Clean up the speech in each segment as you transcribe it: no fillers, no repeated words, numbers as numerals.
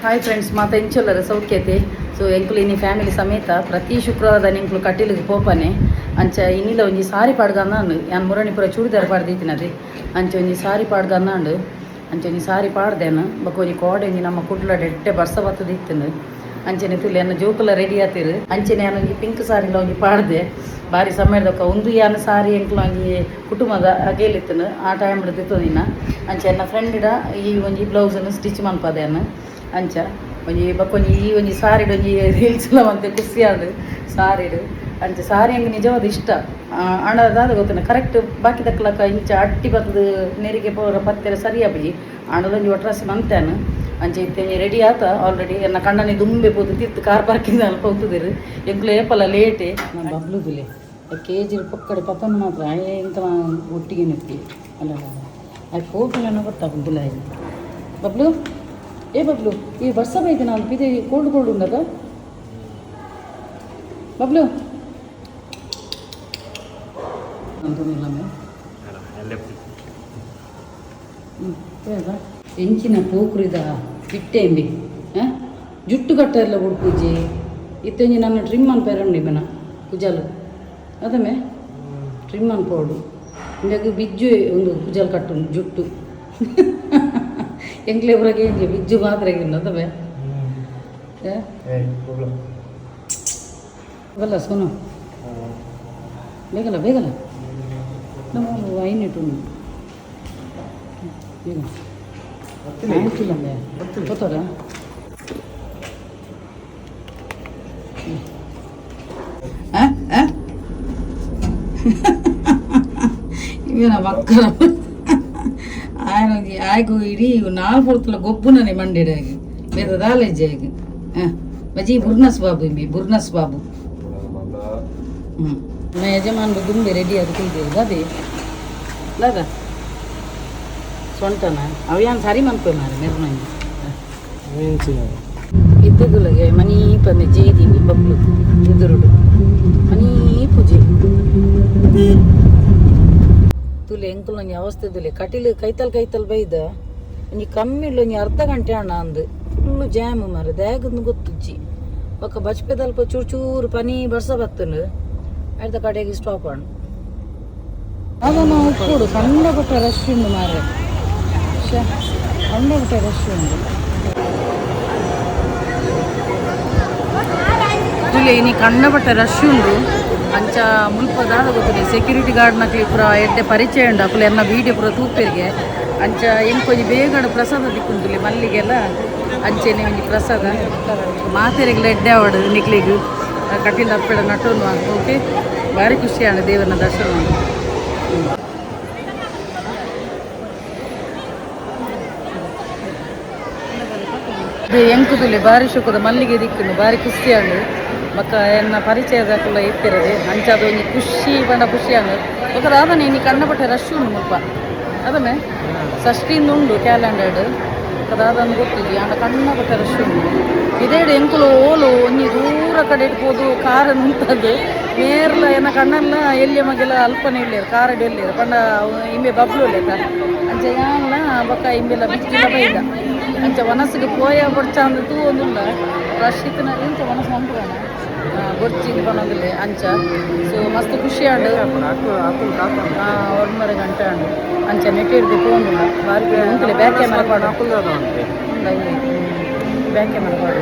Hi friends, ಮಾತ ಎಂಚೊಲ್ಲರ ಸೌಖ್ಯತೆ. ಸೊ ಎಂಕುಲು ಇನಿ ಫ್ಯಾಮಿಲಿ ಸಮೇತ ಪ್ರತಿ ಶುಕ್ರವಾರ ಎಂಕುಲು ಕಟೀಲಿಗೆ ಪೋಪನೆ. ಅಂಚ ಇನ್ನಿಲ ಒಂಜಿ ಸಾರಿ ಪಾಡ್ಗಂದಾಂಡು. ಯಾನ್ ಮುರಣಿಪುರ ಚೂಡಿದಾರ ಪಾಡ್ದಿತ್ತಿನದೆ. ಅಂಚ ಒಂಜಿ ಸಾರಿ ಪಾಡ್ಗಂದಾಂಡು. ಅಂಚ ಒಂಜಿ ಸಾರಿ ಪಾಡ್ದೇನು. ಬೊಕ ಒಂಜಿ ಕೋಡೆ ಒಂಜಿ ನಮ್ಮ ಕುಡ್ಲಡ್ ಎಡ್ಡೆ ಬರ್ಸ ಬತ್ತದಿತ್ತುಂಡು. ಅಂಚನೆ ತುಲೆ ಎನ್ನ ಜೋಕುಲ ರೆಡಿ ಆತಿರು. ಅಂಚನೆ ಯಾನ್ ಒಂಜಿ ಪಿಂಕ್ ಸಾರಿಲ ಒಂಜಿ ಪಾಡ್ದೆ. ಬಾರಿ ಸಮಯದೊಕ್ಕ ಉಂದು ಯಾನ್ ಸಾರಿ ಎಂಕ್ಲ ಒಂಜಿ ಕುಟುಂಬದ ಅಗೇಲಿತ್ತುಂಡು, ಆ ಟೈಮ್ ದಿತ್ತೊಂದಿನ. ಅಂಚ ಎನ್ನ ಫ್ರೆಂಡಿಡ ಈ ಒಂಜಿ ಬ್ಲೌಸನ್ನು ಸ್ಟಿಚ್ ಮನ್ಪದೇನು. ಅಂಚ ಒಂಜಿ ಬೊಕ್ಕ ಒಂಜಿ ಈ ಒಂಜಿ ಸಾರಿಡ್ ಒಂಜಿ ರೀಲ್ಸ್ ಎಲ್ಲ ಮಂತೆ ಖುಷಿ ಆಂಡ್ ಸಾರಿಡ್. ಅಂಚ ಸಾರಿ ಅಂಗ್ ನಿಜವಾದ ಇಷ್ಟ. ಆಂಡ ದಾದ ಗೊತ್ತುಂಡ, ಕರೆಕ್ಟ್ ಬಾಕಿ ದಕ್ಲಕ ಇಂಚ ಅಟ್ಟಿ ಬತ್ತದು ನೆರಿಗೆ ಪೋರ ಪತ್ತೆರ ಸರಿ ಆಪುಜಿ. ಆಂಡಲ ಒಂಜಿ ಒಟ್ರಾಸಿ ಮಂತೇನು. ಅಂಚ ಇತ್ತೆ ರೆಡಿ ಆತ ಆಲ್ರೆಡಿ. ಎನ್ನ ಕಣ್ಣನೆ ದುಂಬೆ ಪೋದು ತಿರ್ತು ಕಾರ್ ಪಾರ್ಕಿಂಗ್ ಅಲ್ಪ ಉಂತುದಿರು. ಎಂಕ್ಲು ಏಪಲ ಲೇಟೆ. ನಾನು ಬಬ್ಲುದುಲೆ ಕೆಜಿ ಪೊಕ್ಕಡೆ ಪತ್ತೊಂದು ಮಾತ್ರ ಎಂಕಲ ಒಟ್ಟಿಗೆ ನಿತ್ತಿ ಅಲ್ಲ. ಅದು ಪೋಪಿನ ಗೊತ್ತಾಗುದಿಲ್ಲ. ಬಬ್ಲು, ಏ ಬಬ್ಲು, ಈ ವರ್ಷ ಬೈದು ನಾನು ಪಿದೆ ಕೋಲ್ಡ್ ಕೋಲ್ಡ್ ಉಂಡದ ಬಬ್ಲು ಅಂತನಿಲ್ಲ. ಹ್ಞೂ, ಎಂಚಿನ ಪೋಕ್ರಿದ ಇಟ್ಟೆಂಬಿ ಹಾಂ ಜುಟ್ಟು ಕಟ್ಟೆಲ್ಲ ಉಡ್ಪೂಜಿ ಇತ್ತೊಂಜಿ ನನ್ನ ಟ್ರಿಮ್ ಅನ್ಪೇರಂಡಿ ಮೇನ ಕುಜಾಲು ಅದಮೆ ಟ್ರಿಮ್ ಅನ್ಪೋಡು. ಇಂದಾಗ ಬಿಜ್ಜು ಒಂದು ಕುಜಾಲ್ ಕಟ್ಟು ಜುಟ್ಟು ಎಂಕ್ಲೆ ಪುರಗೆ ಇಂಜೆ ಬಿಜ್ಜು ಮಾತ್ರ ಅದಮೆ. ಬಲ್ಲ ಸೋನು, ಬೇಗಲ್ಲ ಬೇಗಲ್ಲ, ನಮ್ಮ ಐನಿಟ್ಟು ಬೇಗ ಆಯ್ತಿಲ್ಲ. ಗೊತ್ತಾರ ಇವೇನ ಮಕ್ಕಳ ఆయన ಆಯ್ಗು ಇಡೀ ನಾಲ್ಕು ಪೊರ್ತುಲ ಗೊಬ್ಬುನನೆ ಮಂಡಿಡಾಗಿ ಬೇದ ದಾಲೇಜ್ ಆಗ. ಹಾಂ, ಬಜಿ ಬುರ್ನಸ್ ಬಾಬು ಇಂಬಿ ಬುರ್ನಸ್ ಬಾಬು. ಹ್ಞೂ, ನಮ್ಮ ಯಜಮಾನ್ರು ದುಂಬೆ ರೆಡಿ ಅದಕ್ಕೆ ಇದೆ ಅದೇ ದಾದ ಸೊಂಟನ ಅವು ಸರಿ ಮನ್ಪೆ ಮಾರೆ ಮೆರ್ನಂಗೆ ಇದ್ದಗುಲಗೆ ಮನಿ ಪಂದೆ ಜೇದಿನಿ ಬಬ್ಲು ಎದುರುಡು ಮನಿ ಪೂಜೆ ತುಲೆ. ಎಂಕುಲು ಒಂಜಿ ಅವಸ್ಥೆ ತುಲೆ. ಕಟೀಲು ಕೈತಲ್ ಕೈತಲ್ ಬೈದ ಒಂಜಿ ಕಮ್ಮಿ ಇಲ್ಲ ಒಂಜಿ ಅರ್ಧ ಗಂಟೆ ಅಣ್ಣ ಅಂದು. ಫುಲ್ಲು ಜಾಮ್ ಮಾರೆ, ದಾಗಂದು ಗೊತ್ತುಜ್ಜಿ. ಬೊಕ್ಕ ಬಚ್ಪೆದಲ್ಪ ಚೂರು ಚೂರು ಪನಿ ಬರ್ಸ ಬತ್ತುಂಡು. ಅರ್ಧ ಕಡೆಗೆ ಸ್ಟಾಪ್ ಅಣ್ಣ. ಅದನ್ನು ಉಪ್ಪುಡು ಸಣ್ಣ ಪುಟ್ಟ ರಶ್ ಉಂಡು ಮಾರೆ. ಸಣ್ಣ ಪುಟ್ಟ ರಶ್ ಉಂಡು ತುಲೆ. ಇನಿ ಕಣ್ಣ ಪಟ್ಟ ರಶ್ ಉಂಡು. ಅಂಚ ಮುಲ್ಪ ದಾದ ಗೊತ್ತಿಲ್ಲ, ಸೆಕ್ಯೂರಿಟಿ ಗಾರ್ಡ್ ನಕ್ಲಿ ಪೂರ ಎಡ್ಡೆ ಪರಿಚಯ ಉಂಡು. ಅಕುಲು ಎನ್ನ ವೀಡಿಯೋ ಪೂರ ತೂಪೆರ್ಗೆ. ಅಂಚ ಎಂಕೊಂಜಿ ಬೇಗಡ ಪ್ರಸಾದ ದಿಕ್ಕುಂತುಲೆ ಮಲ್ಲಿಗೆಲ್ಲ. ಅಂಚೆನೆ ಒಂಜಿ ಪ್ರಸಾದ ಮಾತೆರೆಗ್ಲ ಎಡ್ಡೆ ಆವಡು. ನಿಕ್ಲಿಗ್ ಕಟೀಲ್ ಅಪ್ಪೆಡ ನಟೋನು. ಓಕೆ, ಭಾರಿ ಖುಷಿ ಆಂಡ್ ದೇವರನ ದರ್ಶನ. ಎಂಕುದುಲೆ ಬಾರಿ ಶೋಕದ ಮಲ್ಲಿಗೆ ದಿಕ್ಕುಂಡು. ಬಾರಿ ಖುಷಿ ಆಂಡ್. ಬೊಕ್ಕ ಎನ್ನ ಪರಿಚಯದಕುಲ ಇತ್ತಿರದೆ. ಅಂಚ ಅದು ಒಂಜಿ ಖುಷಿ ಪಂಡ ಖುಷಿ ಆಂಡ್. ಬೊಕ್ಕ ದಾದನೆ ಇನಿ ಕಣ್ಣಪಟ್ಟೆ ರಶ್ ಉಂಡು ಮುಲ್ಪ. ಅದಮೆ ಷಷ್ಠಿಂದ ಉಂಡು ಕ್ಯಾಲೆಂಡರ್ಡ್. ಬೊಕ್ಕ ದಾದನ್ ಗೊತ್ತಿಜ್ಜಿ, ಆಂಡ ಕಣ್ಣಪಟ್ಟೆ ರಶ್ ಉಂಡು. ಇದೇಡು ಎಂಕುಲು ಓಲು ಒಂಜಿ ದೂರ ಕಡೆ ಪೋದು ಕಾರ್ ಉಂಟದು ನೇರ್ಲ ಎನ್ನ ಕಣ್ಣಲ್ಲ ಎಲ್ಲಿಯ ಮಗೆಲ ಅಲ್ಪನೆ ಇಲ್ಲೇರು ಕಾರಡ್ ಎಲ್ಲೇರು ಪಂಡ ಇಂಬೆ ಬಬ್ಲು ಲೆಕ್ಕ. ಅಂಚ ಯಾನ್ಲ ಬೊಕ್ಕ ಇಂಬೆಲ ಬಿಚ್ಚಿಲ ಬೈದ. ಅಂಚ ವನಸ್ಸಿಗೆ ಪೋಯ ಬೊಡ್ಚ ಅಂದ್ ತೂವೊಂದುಲ್ಲ. ರಶ್ ಇತ್ತಿನ ಇಂಚ ವನಸ್ ಮನ್ಪುಗನ ಬೊಡ್ಚಿ ಪನೊಂದುಲ್ಲೆ. ಅಂಚ ಸೊ ಮಸ್ತ್ ಖುಷಿ ಆಂಡ್. ಒರ್ಮರೆ ಗಂಟೆ ಆಂಡ್. ಅಂಚ ನೆಟ್ ಹಿಡ್ದು ಪೋವೊಂದುಲ್ಲ. ಬಾರಿ ಉಂತುಲೆ, ಬ್ಯಾಕ್ ಕ್ಯಾಮರಾ ಪಾಡು. ಬ್ಯಾಕ್ ಕ್ಯಾಮರಾ ಪಾಡು.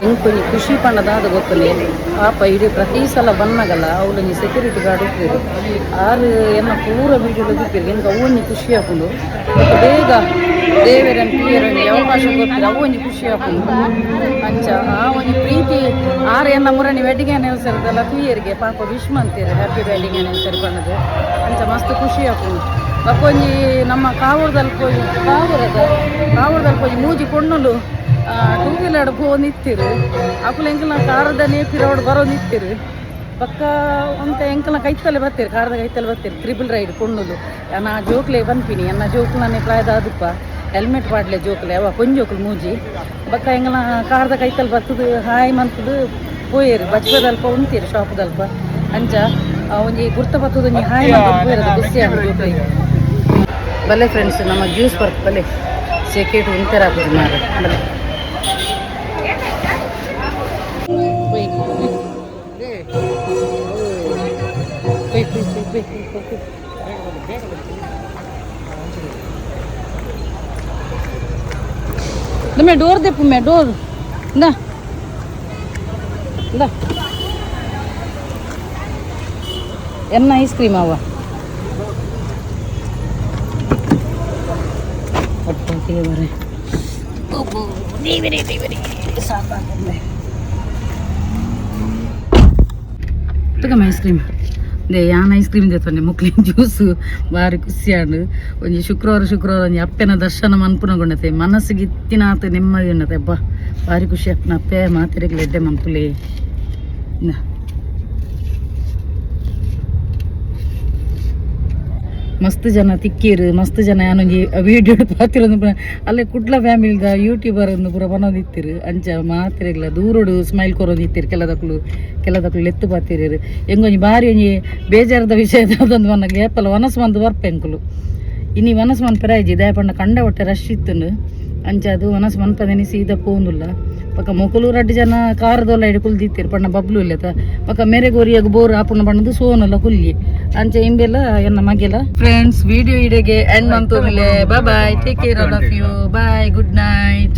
ಎಂಕೊಂಜಿ ಖುಷಿ ಪಂಡ ದಾದ ಗೊತ್ತುಂಡೆ, ಪಾಪ ಇಡೀ ಪ್ರತಿ ಸಲ ಬನ್ನಗಲ್ಲ ಅವ್ಲೊಂಜಿ ಸೆಕ್ಯೂರಿಟಿ ಗಾರ್ಡ್ ಉಪ್ಪುವೆರ್. ಆರು ಎನ್ನ ಪೂರ ವೀಡಿಯೋ ತೂಪೆರ್. ಎಂಕ್ ಅವು ಒಂಜಿ ಖುಷಿ ಆಪುಂಡು. ಬೊಕ್ಕ ಬೇಗ ದೇವೆರನ್ ತೂಯೆರೆ ಒಂಜಿ ಅವಕಾಶ ಕೊರ್ಪೆರ್, ಅವು ಒಂಜಿ ಖುಷಿ ಆಪುಂಡು. ಅಂಚ ಆ ಒಂಜಿ ಪ್ರೀತಿ. ಆರು ಎನ್ನ ಮುರಣಿ ವೆಡ್ಡಿಂಗ್ ಆನಿವರ್ಸರಿದೆಲ್ಲ ತೂಯೆರ್ಗೆ ಪಾಪ ವಿಶ್ ಮಂತೇರು, ಹ್ಯಾಪಿ ವೆಡ್ಡಿಂಗ್ ಆನಿವರ್ಸರಿ ಪಂಡದು. ಅಂಚ ಮಸ್ತ್ ಖುಷಿ ಆಪುಂಡು. ಬೊಕ್ಕ ಒಂಜಿ ನಮ್ಮ ಕಾವೂರ್ದಲ್ಪ ಕಾವೂರದ ಕಾವೂರ್ದಲ್ಪ ಒಂಜಿ ಮೂಜಿ ಪೊಣ್ಣುಲು ಟೂ ವೀಲರ್ ಪೋವೊಂದಿತ್ತೆರ್. ಅಕುಲು ಎಂಕಲ್ನ ಕಾರದ ಪಿರವಡ್ ಬರೋಂದಿತ್ತೆರ್. ಬೊಕ್ಕ ಒಂತೆ ಎಂಕಲ್ನ ಕೈತಲೆ ಬತ್ತೆರ್, ಕಾರದ ಕೈತಲೆ ಬತ್ತೆರ್. ತ್ರಿಬಲ್ ರೈಡ್ ಪೊಣ್ಣುಲು. ಎನ್ನ ಜೋಕ್ಲೆ ಪನ್ಪಿನಿ, ಎನ್ನ ಜೋಕುಲನೆ ಪ್ರಾಯದ ಆದುಪ್ಪ, ಹೆಲ್ಮೆಟ್ ಪಾಡ್ಲೆ ಜೋಕುಲೆ ಅವ ಪೊಂಜೋಕುಲು ಮೂಜಿ. ಬೊಕ್ಕ ಎಂಕಲ್ನ ಕಾರದ ಕೈತಲ್ ಬತ್ತದು ಹಾಯ್ ಮಂತುದು ಪೋಯೆರ್. ಬಚ್ಪದಲ್ಪ ಉಂತೇರು ಶಾಪ್ದಲ್ಪ. ಅಂಚ ಒಂಜಿ ಗುರ್ತ ಬತ್ತದ ಒಂಜಿ ಹಾಯ್ ಮಂತುದು ಪೋಯೆರ್. ಖುಷಿ ಆಂಡ್ ಜೋಕ್ಲೆಗ್. ಬಲೆ ಫ್ರೆಂಡ್ಸ್, ನಮ್ಮ ಜ್ಯೂಸ್ ಬರ್ಕ್ ಬಲೆ. ಸೆಕೆಟ್ ಉಂತೆರಾಪುಜಿ ಮಾರೆ. ಬಲೆ. ಪೋಯ್ ಪೋಯ್ ಪೋಯ್ ಪೋಯ್ ಪೋಯ್ ಪೋಯ್. ಮೇ ಡೋರ್ ದೆಪ್ಪು, ಮೇ ಡೋರ್. ಇಂದಾ ಇಂದಾ, ಎನ್ನ ಐಸ್ ಕ್ರೀಮ್ ಅವ. ಬರೆ ದೇವರೇ ದೇವರೇ, ಸಾಕಾಗ್ತದೆ. ತಗಮ್ಮ ಐಸ್ ಕ್ರೀಮ್. They ಯಾನ್ ಐಸ್ ಕ್ರೀಮ್ ದೇತೊಂಡೆ, ಮುಕ್ಲಿನ್ ಜ್ಯೂಸ್. ಬಾರಿ ಖುಷಿಯಾಂಡು. ಒಂಜಿ ಶುಕ್ರವಾರ ಶುಕ್ರವಾರ ಒಂಜಿ ಅಪ್ಪೆನ ದರ್ಶನ ಮನ್ಪುನ ಗುಂಡತೆ ಮನಸ್ಸಿಗೆ ಇತ್ತಿನಾತ ನೆಮ್ಮದಿ ಉಂಡತೆ. ಅಬ್ಬಾ, ಬಾರಿ ಖುಷಿ ಅಪ್ಪನ. ಅಪ್ಪೆ ಮಾತೆರೆಗ್ಲ ಎಡ್ಡೆ ಮನ್ಪುಲೆ. ಇಂದಾ. ಮಸ್ತ್ ಜನ ತಿಕ್ಕೀರು, ಮಸ್ತ್ ಜನ ಯಾನೊಂಜಿ ವೀಡಿಯೋ ಪಾತಿರೊಂದು ಪೂರ ಅಲ್ಲೇ ಕುಡ್ಲ ಫ್ಯಾಮಿಲಿದ ಯೂಟ್ಯೂಬರ್ ಒಂದು ಪೂರ ಬನೊಂದಿತ್ತಿರು. ಅಂಚ ಮಾತೆರೆಗ್ಲ ದೂರಡು ಸ್ಮೈಲ್ ಕೊರೊಂದಿತ್ತೀರು. ಕೆಲದಕ್ಲು ಕೆಲದಕ್ಲು ಲೆತ್ತು ಪಾತಿರು. ಎಂಗೊಂಜಿ ಬಾರಿ ಒಂಜಿ ಬೇಜಾರದ ವಿಷಯ ಅದೊಂದು ಮನಗೆ ಏಪಲ ವನಸ್ ಮಂದು ಬರ್ಪೆ ಎಂಕುಲು. ಇನಿ ವನಸ್ ಮನ್ಪೆರ ಇಜ್ಜಿ, ದಾಯೆ ಕಂಡ ಒಟ್ಟೆ ರಶ್ ಇತ್ತುಂಡು. ಅಂಚ ಅದು ವನಸ್ ಮನ್ಪದೆನಿ ಸೀದಾ ಪೋಂದುಲ್ಲ. ಪಕ್ಕ ಮೊಕುಲು ರಡ್ಡ್ ಜನ ಕಾರದೊಲ್ಲ ಇಡಿ ಕುಲ್ದಿತ್ತೀರು. ಪಂಡ ಬಬ್ಲು ಇಲ್ಲತ ಪಕ್ಕ ಮೇರೆ ಗೋರಿಯಾಗ ಬೋರ್ ಆಪುಣ ಬಣ್ಣದು ಸೋನೆಲ್ಲ ಕುಲ್ಲಿ. ಅಂಚ ಇಂಬೆಲ್ಲ ಎನ್ನ ಮಗೆಲ. ಫ್ರೆಂಡ್ಸ್, ವಿಡಿಯೋ ಇಡೆಗೆ ಎಂಡ್ ಮಂತೊಂದುಲ್ಲೆ. Bye, take care all of you. Bye, good night.